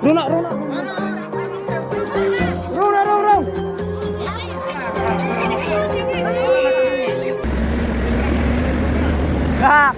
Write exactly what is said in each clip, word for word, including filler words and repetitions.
Runa, runa. Runa, runa, runa. Ah.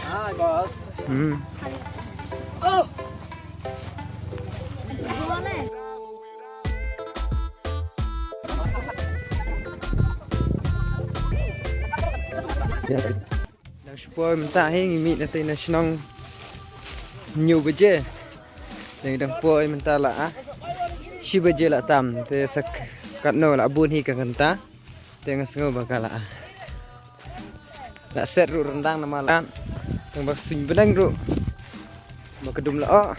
Hi, boss. Hmm. Oh! Dang shu poi mynta hi, ngi mih na tei na shnong hynñiew baje. Dang, dang poi mynta la, ah, shi baje la tam. Te sa katno la bun hi ka kynta. Te nga sngew ba ka la, ah, la set ruh ryndang namar la, tang ba suiñ bneng ruh ba ka dum la, oh.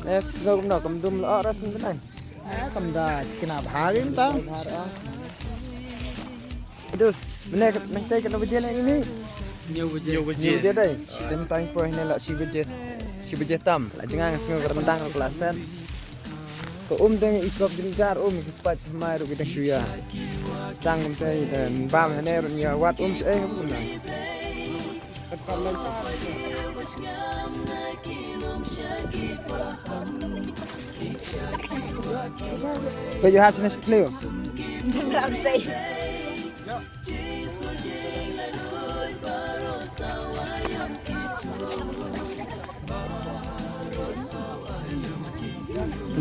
Eh, sngewbha kumno kam dum la, oh, ras mynta. Eh, kam da kina bha gi mynta. Dos, mynne, mynta katno baje ne ini? Hynñiew baje. Hynñiew baje. Hynñiew baje dei. Te mynta ngi poi ne la shi baje. Shi baje tam. La jngai, nga sngew ka ryndang ruh ka la set. Ka um te i kop jynjar um, ki pait mai ruh ki dang shu ïa. Tang kumta i dang bam hane ruh ïa wat um shaei ha kumta. But you have to finish the clue.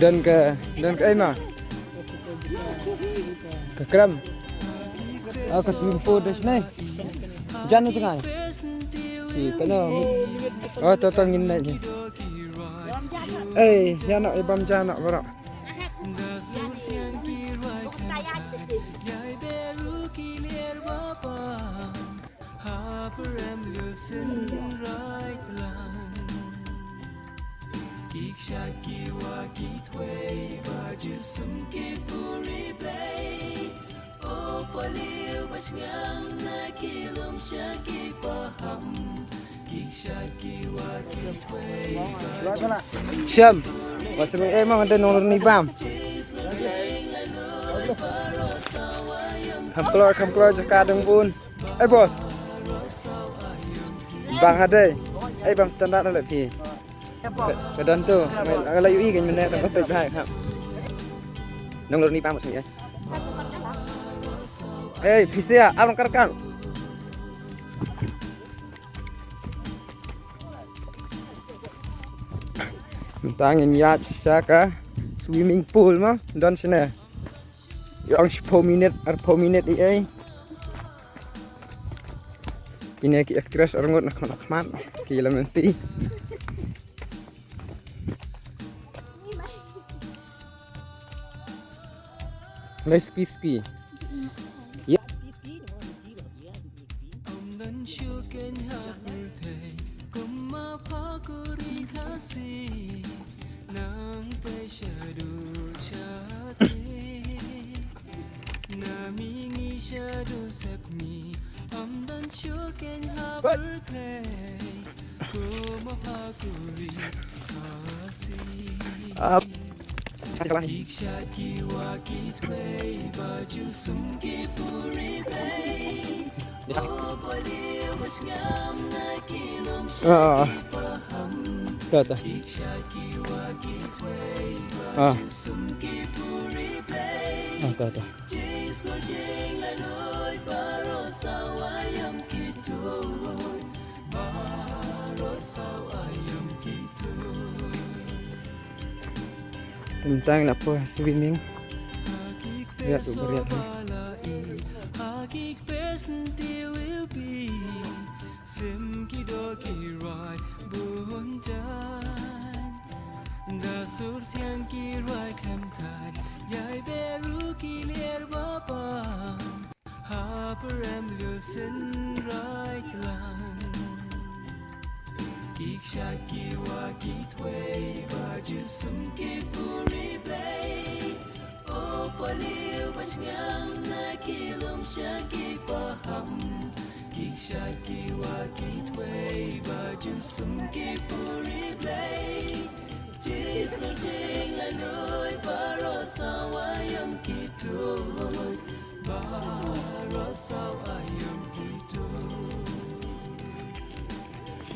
Don ka, don ka ei ma? Ka kram. Ah, ka swimming pool da shane. Jan na jngai. Ki kano. Oh, to to ngin na ji. Ei, ïa no, ei bam jan no, bro. Shem, wa shu ei ma, nga dei nonglor ni bam. Kham kloi, kham kloi jaka dang bun. Ei boss. Bang ha dei. Ei bam standard ha le phi. Ka, ka don tu. Nga la ïohi ka mynne tang ka peit bha ka. Nonglor ni bam shu ei. Ei phi sia, arong kar kar. Mynta ngin ïaid sha ka swimming pool ma, don shane. Ïa ong shiphew minit, arphew minit ei ei. Kine ki actress arngut na khmat na khmat, ki la mynti. Nice piece ki. Yep. Up. Ah. Ta, ta. Ah. Ah, to, to. Tentang la poi swimming. Riat tu, riat tu. Sim ki doh ki rwai bun jait, da sur thiang ki rwai khlem thait, ïai beh ruh ki lier ba bang, ha pyrem lus sien rai tlang. Ki kshaid ki wah ki thwei ba ju sum ki puri Blei. O paliu ba sngewthuh na ki lum sha ki paham. Ki kshaid ki wah ki thwei ba ju sum ki puri Blei. Jismu jinglaitluid baroh saw aïom ki tuid. Baroh saw aïom ki tuid.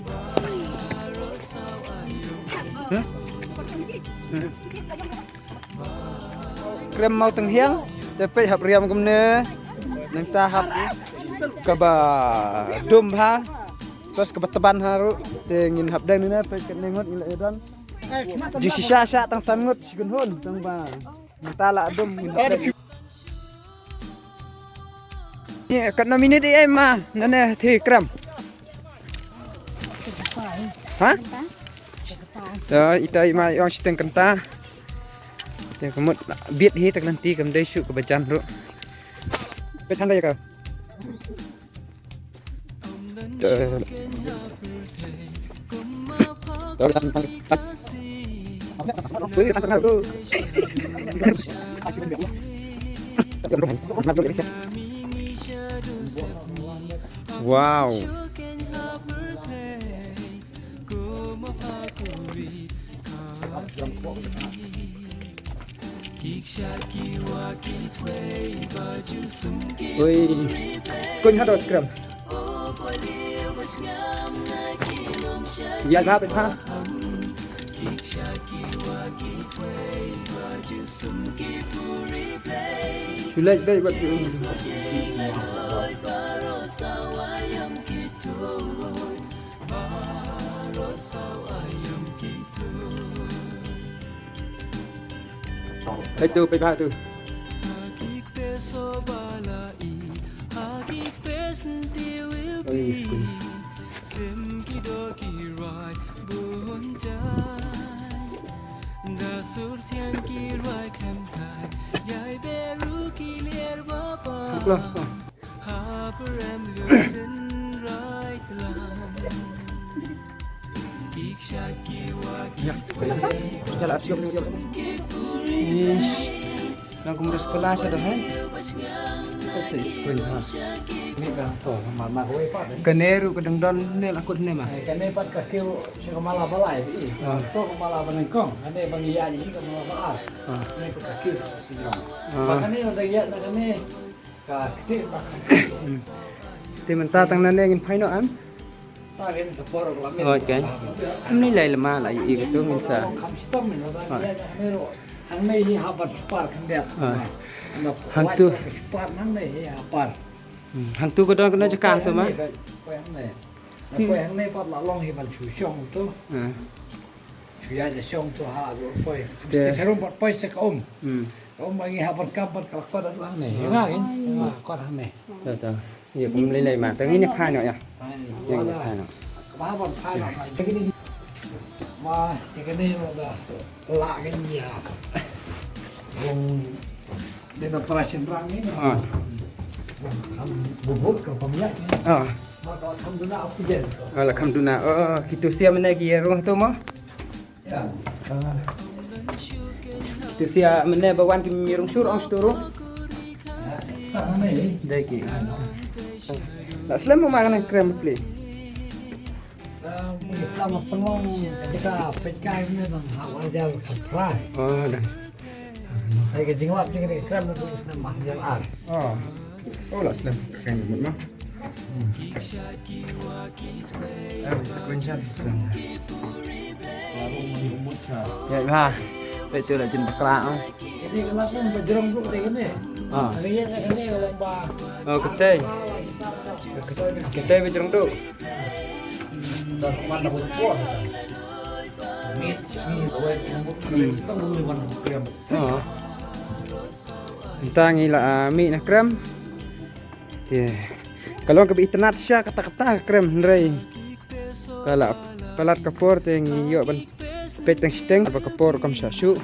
Baroh saw aïom ki tuid. Krem Mawtyrhiang, te peit hap riam kumne. Nangta hap kaba dum ha. Terus kaba tban ha ruh. Te ngin hap dang ne peit katne ngut ngin la ïa don. Jingshisha sha tang san ngut shi kynhun tang ba. Nangta la dum ngin hap dang. Ni katno minit ïa ma nane te Krem. Ha? To, ita i ma i ong shiteng kynta. Te ka mut bit hi, tak nanti kam dei shuh kaba jan ruh. Peit hangta ïa ka. To. To, ka san tang. Wow. Oi. Skoin ha dot Krem. Ya ga peit ha. Shu leit beit wat. Hai tu, peit ha tu. Oi, skul. Klop. Ya. Jalan siap ni. Ish. Nang kum ras kelas ada, hai. Sa screen ha. Ni ka to, ma na ko pat. Kane ruh ka dang don ne la kut ne ma. Kane pat ka kiew sha ka mala balai. Ah. To ka mala ba nyngkong. Kane ba ngi ïa hi ka mala ba ar. Ah. Kane ka kiew. Ah. Ba kane ba ïa na kane. Te mynta tang nangne ngin phai noh em? Hooid, kai. Ym ni lai lama la ïohi katu ngin sa. Hooid. Hangne hi hap ban spar khyndiat. Hooid. Hangtu. Spar hangne hi hap par. Hmm, hangtu ka don kano jaka tu ma? Poi hangne. Poi hangne pat la long hi ban shu shong tu. Ah. Shu ïa ja shong tu ha, poi. Te sharum pat poi sa ka um. Hmm. Ka um ba ngi hap ban kam pat ka la kot hangne. Nga ngin. Nga kot hangne. Ta, ta. Ïa kum lei lei ma. Ta ngin ïa phai noh ïa. Ngin ïa phai noh. Ka ba ban phai noh. Ma, ïa kane noh da. La ngin ïa. Kum dei na para shynrang ni. Ah. Kam bubut ka pam ïa. Ah. Ma ka kham duna oxygen. Ah, la kham duna. Oh, kitu sia mynne ki rung tu mo. Kitu sia mynne ba wan ki rung sur ong stur. Dei ki. La slem ma kane krem pli. Islam pengong ketika P K ini nang awal jal kapra. Oh, dah. Hai ka jinglap jing ni krem tu Islam mah jal ar. Oh. Oh, la slem. Kan mut mah. Screenshot. Ya, ha. Peit tu la jin bakla ah. Ini kelas pun bajrong tu tadi kan ni. Ah. Hari ini kan ni kalau ba. Oh, katei. Katei bajrong tu. Dah mana pun kuat. Mit ni buat yang bukan kita boleh mana bukan. Oh. Mynta ngi la ah, mih na krem. Te. Ka long kaba itynnad shisha kata kata ka krem hynrei. Ka la palat ka por te ngi ïoh ban peit tang shiteng ba ka por kam shah shuh.